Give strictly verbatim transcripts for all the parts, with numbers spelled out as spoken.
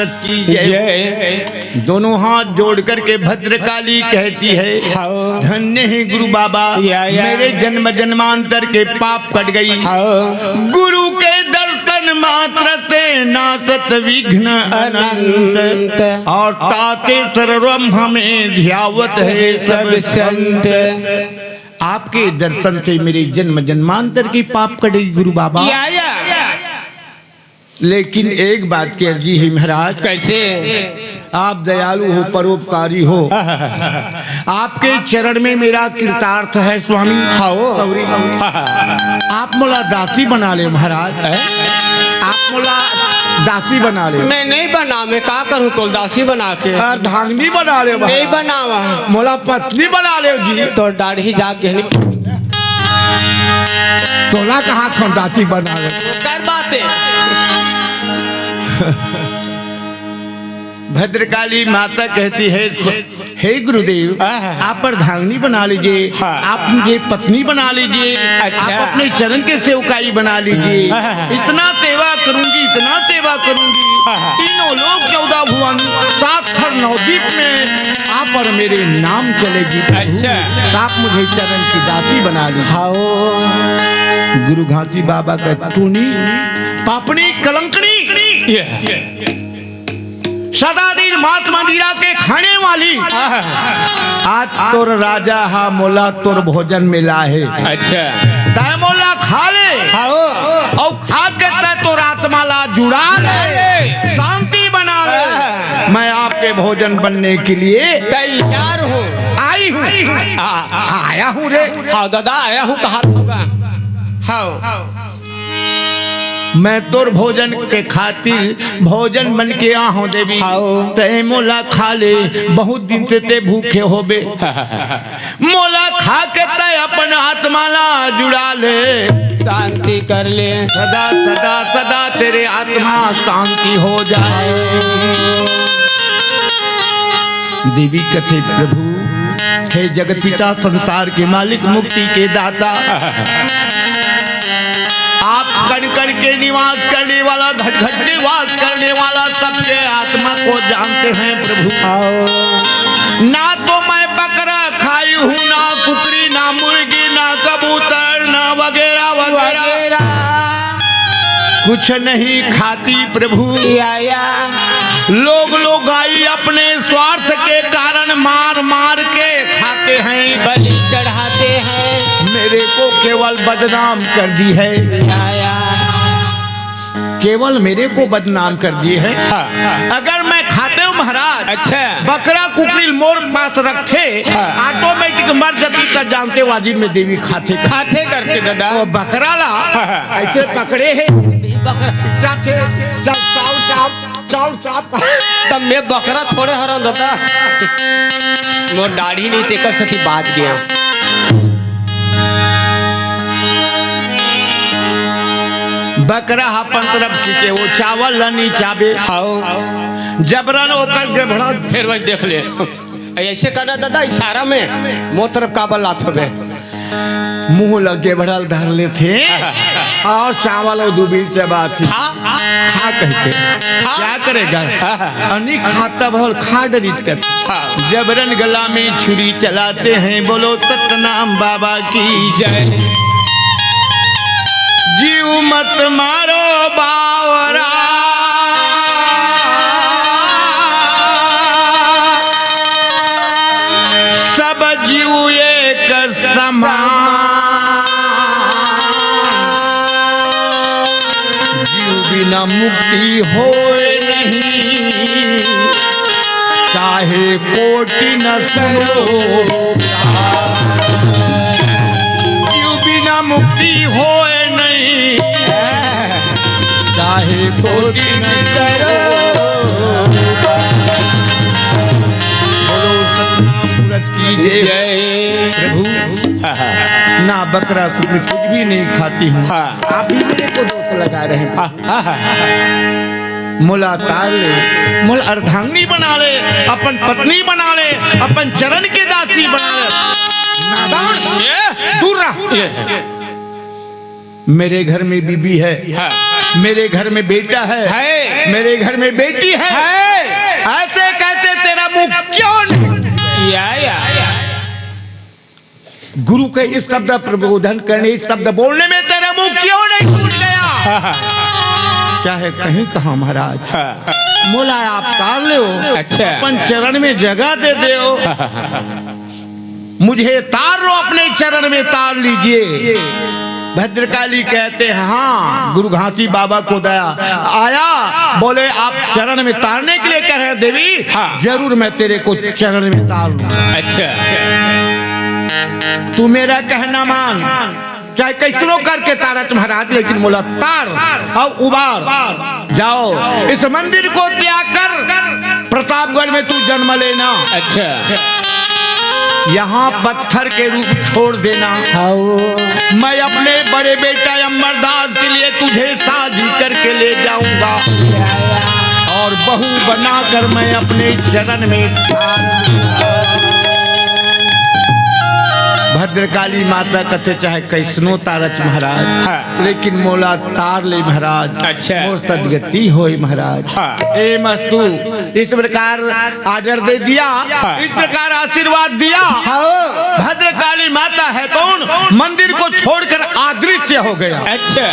की जय। जय। दोनों हाथ जोड़ करके भद्रकाली कहती है, हाँ। धन्य है गुरु बाबा, या, या। मेरे जन्म जन्मांतर के पाप कट गई। हाँ। गुरु के दर्शन मात्र से नासत विघ्न अनंत। अनंत। और ताते सर्वम हमें ध्यावत है सब सब संत। संत। आपके दर्शन से मेरे जन्म जन्मांतर की पाप कट गई गुरु बाबा। या, या। लेकिन एक बात की अर्जी है महाराज। कैसे? आप दयालु हो, परोपकारी हो। आपके चरण में मेरा कृतार्थ है स्वामी। हाँ हो। सौरी। आप मोला दासी बना ले महाराज। हैं? आप मोला दासी बना ले। मैं नहीं बना, मैं का करूँ तो दासी बना के? अर्धांगिनी बना ले महाराज। नहीं बनावा। मोला पत्नी बना ले जी। तो दाढ़ी जाके नहीं। तोला कहा था दासी बना ले। कर बातें। भद्रकाली माता कहती है, हे गुरुदेव, आहा। आप अर्धांगिनी बना लीजिए, हाँ। आप मुझे पत्नी बना लीजिए, अच्छा। आप अपने चरण के सेवकाई बना लीजिए। आहा। इतना सेवा करूंगी, इतना सेवा करूंगी, आहा। तीनों लोक चौदह भुवन, सात थर नौ दीप में आप और मेरे नाम चलेगी प्रभु। अच्छा। तो आप मुझे चरण की दासी बना लीजिए। हाओ। गुरु घासी बाबा का टूनी, पापनी, कलंकनी, ये। सदा दिन मात मदिरा के खाने वाली। आहा। आज तोर राजा हा मोला तोर भोजन मिला है। अच्छा। तय मोला खा ले। हाओ। और खा के तय तोर आत्मा ला जुड़ा ले। जुड़ा ले। शांति बना ले। आहा। मैं आपके भोजन बनने के लिए तैयार हूँ। आई हूँ। हाँ। हाँ, आया हूँ रे। हाँ दादा, आया हूँ, कहा होगा। हाँ। मैं तोर भोजन के खातिर भोजन बन के आहूं देवी। हाओ। तय मोला खा ले, बहुत दिन से ते भूखे होबे। मोला खा के तय अपन आत्मा ला जुड़ा ले। शांति कर ले। सदा, सदा, सदा तेरे आत्मा शांति हो जाए। देवी कथे, प्रभु, हे जगत पिता, संसार के मालिक, मुक्ति के दाता, आप कण कण के निवास करने वाला, घट घट के वास करने वाला, सबके आत्मा को जानते हैं प्रभु। आओ। ना तो मैं बकरा खाई हूँ, ना कुकरी, ना मुर्गी, ना कबूतर, ना वगैरह वगैरह। वगैरह। कुछ नहीं खाती प्रभु। या, या। लोग लुगाई अपने स्वार्थ के कारण मार मार के खाते हैं। बलि चढ़ाते हैं। मेरे को केवल बदनाम कर दी है। या, या। केवल मेरे को बदनाम कर दिए है। हाँ। अगर मैं खाते हूँ महाराज, अच्छा। बकरा कुकरी मोर पास रखते, हाँ। ऑटोमेटिक मर जाती, त जानते वाजिब में देवी खाते। खाते करके दादा। वो बकरा ला, हाँ, हाँ। ऐसे पकड़े है। बकरा। जाते, जब चाउर चाप, चाउर चाप। तब मैं बकरा थोड़े हरन दादा। मोर दाढ़ी नहीं, तेकर सेती बाज गया। बकरा ह अपन तरफ खींचे, वो चावल ल नी चाबे। हाओ। जबरन ओकर गेभड़ा। फेर वही देख ले। ऐसे करना दादा, इशारा में मोर तरफ काबर लात होबे। मुंह ल गेभड़ा ल धर लेथे और चावल अउ दूबीर चबाथे। खा। खा कहके। खा। क्या करेगा? हाँ, हाँ। अनि खा तब होल खा डरित कर। हाँ। जबरन गला में छुरी चलाते हैं, बोलो सतनाम बाबा की जय। जीव मत मारो बावरा, सब जीव एक समान। जीव बिना मुक्ति होए नहीं, चाहे कोटि न सुनो। जीव बिना मुक्ति होए नहीं, चाहे कोटि न करो। बोलो सतनाम पुरुष की जय। जय। प्रभु, हाँ, हाँ। ना बकरा कुकरी कुछ भी नहीं खाती हूँ। हाँ। आप भी मेरे को दोष लगा रहे हैं। हाँ, हाँ, हाँ। मोला तार ले, मोला अर्धांगिनी बना ले, अपन पत्नी बना ले, अपन चरण के दासी बना ले। नादान, ये? दूर रह। ये है। मेरे घर में बीबी है। हाँ। मेरे घर में बेटा है, है। मेरे घर में बेटी है। है। ऐसे कहते तेरा मुंह क्यों नहीं? या, या। गुरु के इस शब्द प्रबोधन करने, इस शब्द बोलने में तेरा मुंह क्यों नहीं फूट गया? चाहे कहीं कहा महाराज, हाँ। मोला आप तार लो, अच्छा। अपन चरण में जगह दे दो। मुझे तार लो, अपने चरण में तार लीजिए। भद्रकाली कहते हैं, हाँ। गुरु घासी बाबा को दया आया, बोले, आप चरण में तारने के लिए कह रहे हैं देवी, हाँ। जरूर मैं तेरे को चरण में तार लूंगा। अच्छा। तू मेरा कहना मान, चाहे कैसनो करके तारच महाराज, लेकिन मोला तार और उबार। जाओ, इस मंदिर को त्याग कर प्रतापगढ़ में तू जन्म लेना। अच्छा। यहाँ पत्थर के रूप छोड़ देना। हाँ। मैं अपने बड़े बेटा अमरदास के लिए तुझे शादी करके ले जाऊंगा और बहू बनाकर मैं अपने चरण में। भद्रकाली माता कथे, चाहे कैसनो तारच महाराज, हाँ। लेकिन मोला तार ले महाराज। अच्छा। मोर सदगति होय महाराज। हाँ। ए मस्तू, इस प्रकार आर्डर दे दिया, हाँ। इस प्रकार आशीर्वाद दिया। हाँ। भद्रकाली माता है कौन, मंदिर को छोड़कर अदृश्य हो गया। अच्छा।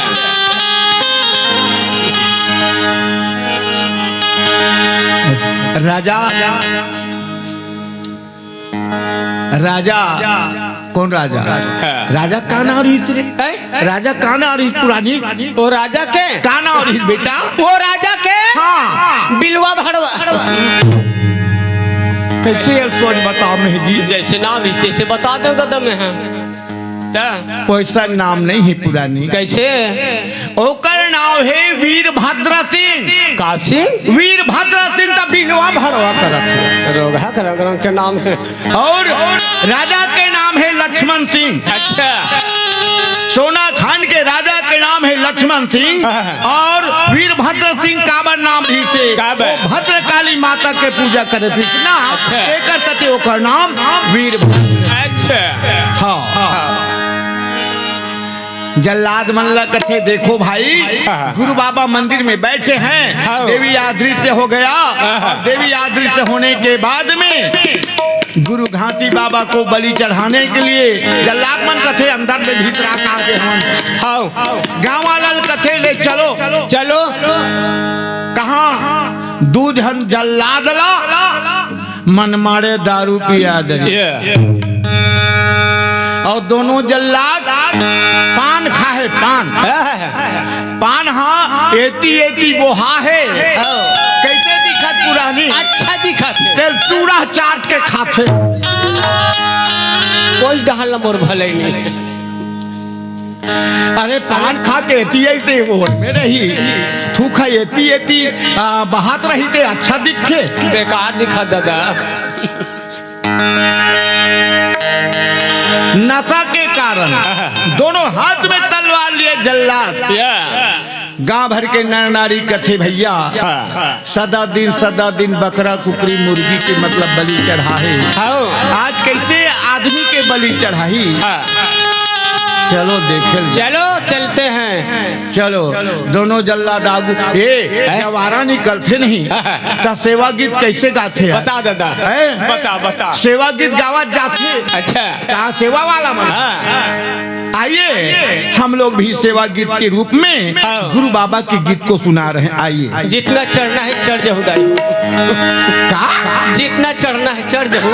राजा, राजा, कौन राजा? हाँ। राजा का नाम रहिस रे? हैं? राजा का नाम रहिस पुरानी? वो राजा के? का नाम रहिस बेटा? वो राजा के? हाँ। बिलवा भड़वा। कैसे ये सोच बताओ मैं जी? जैसे नाम रहिस तैसे बता दो दादा मैं, हाँ। ता? वैसा नाम नहीं है पुरानी। कैसे? ओकर नाम है वीरभद्र सिंह। का सिंह? वीरभद्र सिंह त बिलवा भड़वा करत है। रोगहा के रंग रंग के नाम है। और राजा के नाम है लक्ष्मण सिंह। अच्छा। सोना खान के राजा के नाम है लक्ष्मण सिंह। हाँ। और वीरभद्र सिंह काबर नाम रहिसे? काबर? वो भद्रकाली माता के पूजा करे थे ना। अच्छा। एकर तते ओकर नाम वीरभद्र। अच्छा। हाँ। हाँ। जल्लाद मन ला कथे, देखो भाई, हाँ। गुरु बाबा मंदिर में बैठे हैं, हाँ। देवी अदृश्य हो गया। हाँ। और देवी अदृश्य होने के बाद में गुरु घासी बाबा को बलि चढ़ाने के लिए जल्लाद मन कथे, अंदर में भीतरा कहा के हम। हाँ। गाँव वाला कथे, ले चलो। चलो। कहाँ? दू झन जल्लाद ला मन माड़े दारू पिया दे। ये। और दोनों जल्लाद पान खाहे, पान। पान हा एती एती बोहा है। हाँ। कैसे दिखत पुरानी? अच्छा दिखत है। तेल चूड़ा चाट के खाथे। कोई डहल मोर भले नहीं। अरे पान खा के एती ऐसे ओढ़ में रही, थूखा एती एती, आ, बहात रही ते अच्छा दिखे। बेकार दिखा दादा। नशा के कारण दोनों हाथ में तलवार लिए जल्लाद। या। गांव भर के नर नारी कथे भैया, हाँ। सदा दिन, सदा दिन बकरा, कुकरी, मुर्गी के मतलब बलि चढ़ाहे। हाँ। आज कैसे आदमी के बलि चढ़ाही? हाँ। चलो देखे ल। चलो चलते हैं। चलो, दोनों जल्लाद आगू। ए, हैं? जवारा निकलथे नहीं, हाँ। त सेवा गीत कैसे गाथे यार? बता दादा। हैं? बता, बता। सेवा गीत गावत जाथे। अच्छा। कहाँ सेवा वाला मन? हाँ। आइए, हम लोग भी सेवा गीत के रूप में हाँ। गुरु बाबा के गीत को सुना रहे हैं। आइए। जितना चढ़ना है चढ़ जाहू दाई। का? जितना चढ़ना है चढ़ जाहू।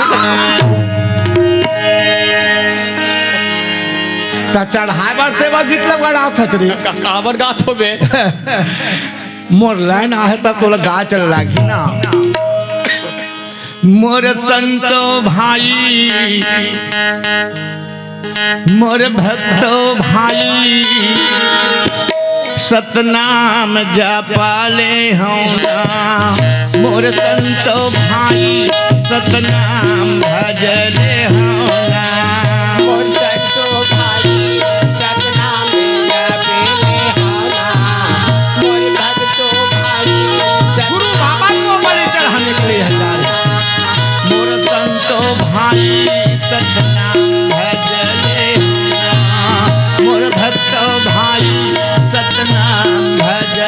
त चढ़ाए बर सेवा गीत लगा रहा था तेरी। का-, काबर गात हो बे? मोर लाइन आहे त तोला गा चल लागी ना। मोर संतो भाई, मोर भक्तो भाई, सतनाम जपा ले हौ ना। मोर संतो भाई, सतनाम भज ले हौ ना। मोर संतो भाई, सतनाम जपे ले हौ ना। मोर भक्तो भाई, सतनाम गुरु बाबा को बलि चढ़ाने के लिए हजार। मोर संतो भाई, सतनाम भज ले हौ ना। मोर भक्तो भाई, सतनाम भज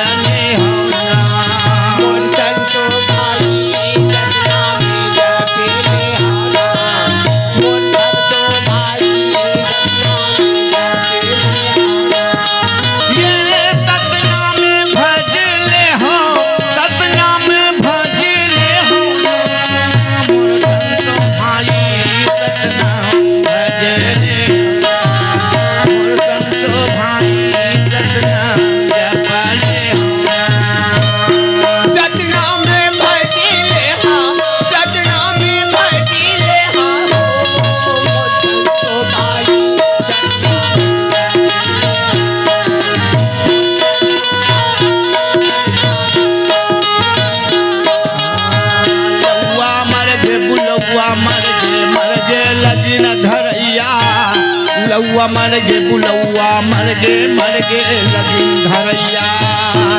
लउवा मर गे, बुलउवा मर गे, मर गे लगिन धरइया।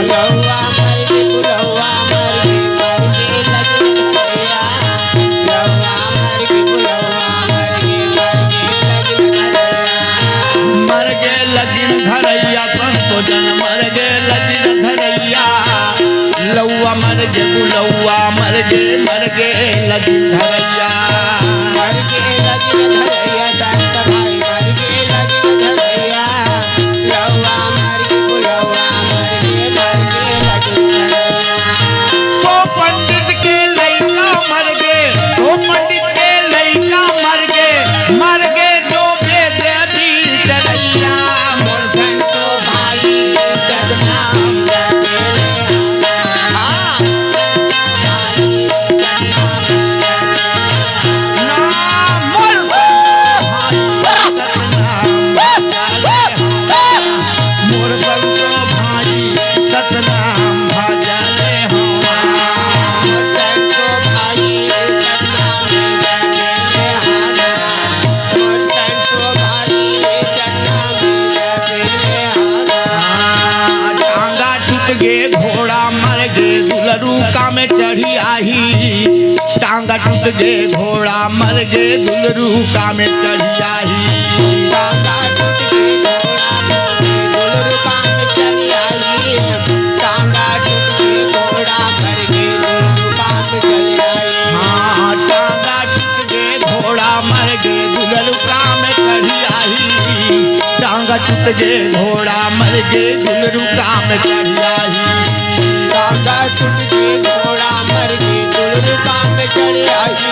लउवा मर गे, बुलउवा मर गे, मर गे लगिन धरइया। लउवा मर गे, बुलउवा मर गे, मर गे लगिन धरइया। मर गे लगिन धरइया, संतो जन मर गे लगिन धरइया। लउवा मर गे, बुलउवा मर गे, मर गे लगिन धरइया। मर गे लगिन धरइया, संत भाई मर गे लगिन धरइया। लउवा मर गे, बुलउवा मर गे, मर गे लगिन धरइया। सौ पंडित के लइका मर गे, सौ पंडित के लइका मर गे, मर गे जो वेद अधीन चरइया। मोर संतो भाई, सतनाम जपे ले। हाँ। टांगा टूट गे, घोड़ा मर गे, दुलरू का में चढ़ी आही। टांगा टूट गे, घोड़ा मर गे, दुलरू का में चढ़ी आही। टांगा टूट गे, घोड़ा मर गे, दुलरू का में चढ़ी आही। टांगा टूट गे, घोड़ा मर गे, दुलरू का में चढ़ी आही। हाँ, टांगा टूट गे, घोड़ा मर गे, दुलरू का में चढ़ी आही। टांगा टूट गे, घोड़ा मर गे, दुलरू का में चढ़ी आही। टांगा टूट गे, घोड़ा मर गे, दुलरू का में चढ़ी आही।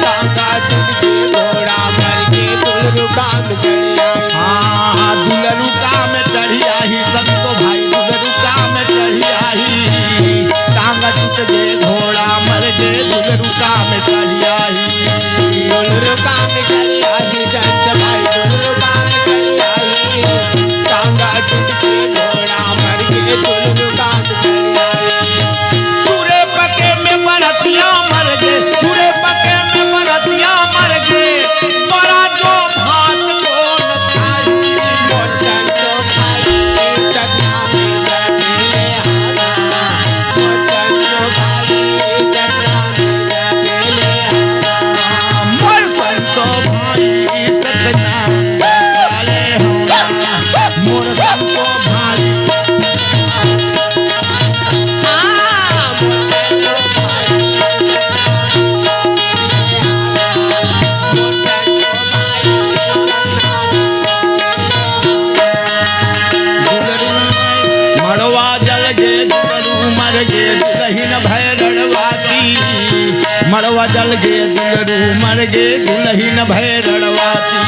टांगा टूट गे, घोड़ा मर गे, दुलरू का में चढ़ी आही। हाँ, दुलरू का में चढ़ी आही, संतो भाई दुलरू का में चढ़ी आही। टांगा टूट गे, घोड़ा मर गे, दुलरू का में चढ़ी आही। दुलरू का में चढ़ी आही, संत भाई दुलरू का में चढ़ी आही। टांगा टूट गे, घोड़ा मर गे, दुलरू का में चढ़ी आही। चूरे पके में बरतिया मर गे, चूरे पके में बरतिया मर गे, बड़ा जो भात कोन खाई। मोर संतो भाई, सतनाम जपे ले। मोर संतो भाई, सतनाम जपे ले। मोर संतो भाई, सतनाम जपे ले। मोर संतो भाई। मड़वा जल गे, दुलरू मर गे, दुलहिन भय रणवाती। मड़वा जल गे, दुलरू मर गे, दुलहिन भय रणवाती।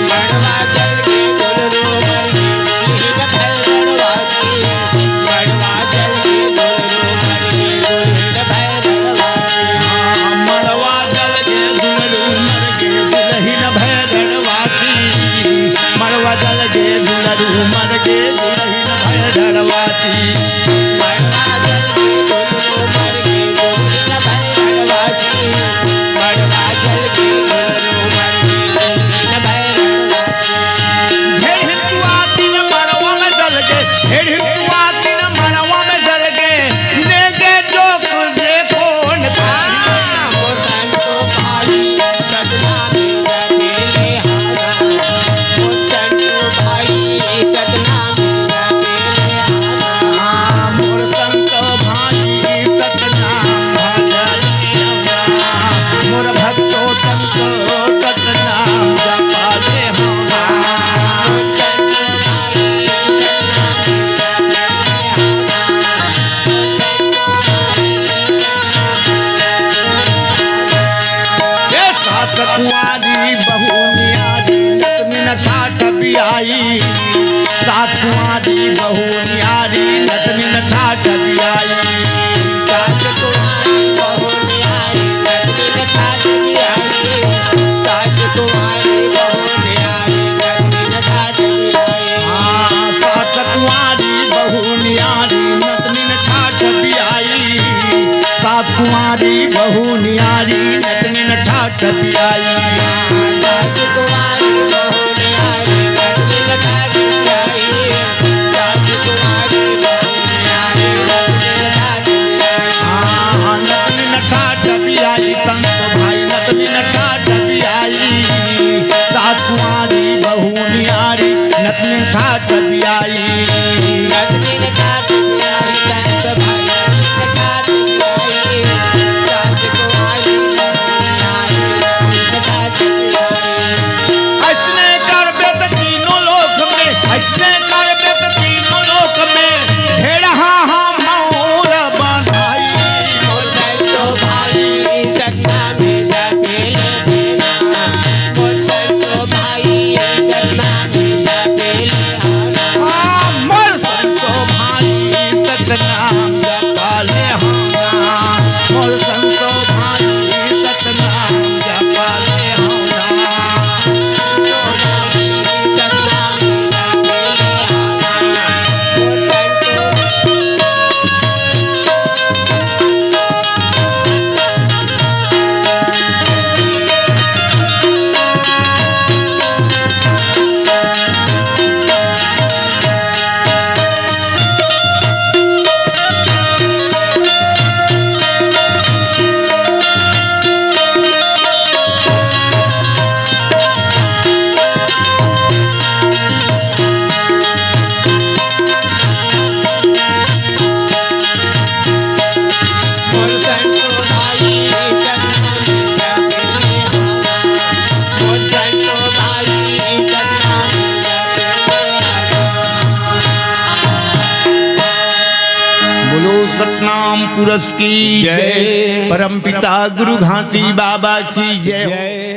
मड़वा जल गे, दुलरू मर गे, दुलहिन भय रणवाती। मड़वा जल गे, दुलरू मर गे, दुलहिन भय रणवाती। हाँ, मड़वा जल गे, दुलरू मर गे, दुलहिन भय रणवाती। मड़वा जल गे, दुलरू मर गे, दुलहिन भय रणवाती। मड़वा जल गे, दुलरू मर गे, दुलहिन भय रणवाती। मड़वा जल गे, दुलरू मर गे, दुलहिन भय रणवाती। ढेर हिंदुआ दिन मड़वा में जल गे, ढेर हिंदुआ दिन मड़वा में जल गे, नेगे जो तुझे कौन खाई। मोर संतो भाई, सतनाम जपे ले हारा। मोर संतो भाई, सतनाम जपे ले हारा। हाँ, मोर संतो भाई, सतनाम भजन मोर भक्तो संतो सतनाम जपा ले हमार। ए सास कुंवारी बहू न्यारी, नतनिन ठाठ बियाई। सास कुंवारी बहू न्यारी, नतनिन ठाठ बियाई। सास कुंवारी बहू न्यारी, नतनिन ठाठ बियाई। सास कुंवारी बहू न्यारी, नतनिन ठाठ बियाई। हाँ, सास कुंवारी बहू न्यारी, नतनिन ठाठ बियाई। सास कुंवारी बहू न्यारी, नतनिन ठाठ बियाई। सास कुंवारी बहू नटखट बियाई, सास कुंवारी बहू नियारी, नटखट बियाई। नटखट बियाई, संत भाई, नटखट बियाई, सास कुंवारी बहू नियारी, नटखट बियाई। अइसने करबे त तीनों लोक में, अइसने करबे त तीनों लोक में, ढेड़हा हम और बंधाई। मोर संतो भाई, सतना में जाके ले लेना। मोर संतो भाई, सतना में जाके ले आना। हाँ, मोर संतो भाई, सतना में जाके ले आना। मोर संतो भाई, सतना में जाके ले आना। बोलो सतनाम पुरुष की जय। जय। परमपिता गुरु घासी बाबा की जय। जय।